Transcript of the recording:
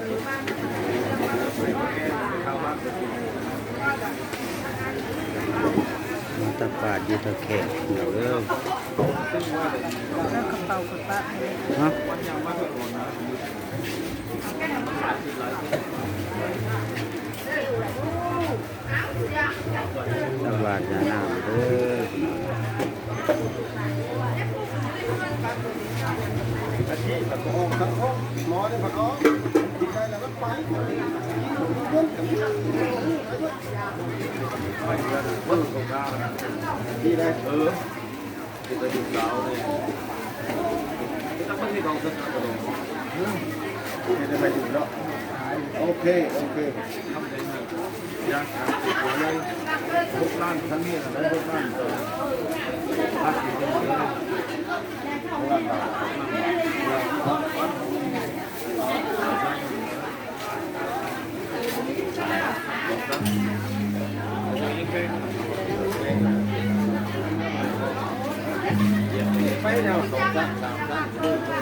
ມາຕັກບາດຢູ່ທ່າແຂກພີ່ນ້ອງເອີຍ. ເອົາກະເປົາໄປປະ ຮະ? ສະບາຍດີນາງເດີ. ໂອເຄ ໂອເຄ. ຢາກເກັບເງິນເລີຍ ຫົກລ້ານ ຄັນນີ້ນະ ໄດ້ຫົກລ້ານ ພາສີເຕັມເລີຍ ຫົກລ້ານບາດ. ໄປແລ້ວ ສອງຊັ້ນ ສາມຊັ້ນ.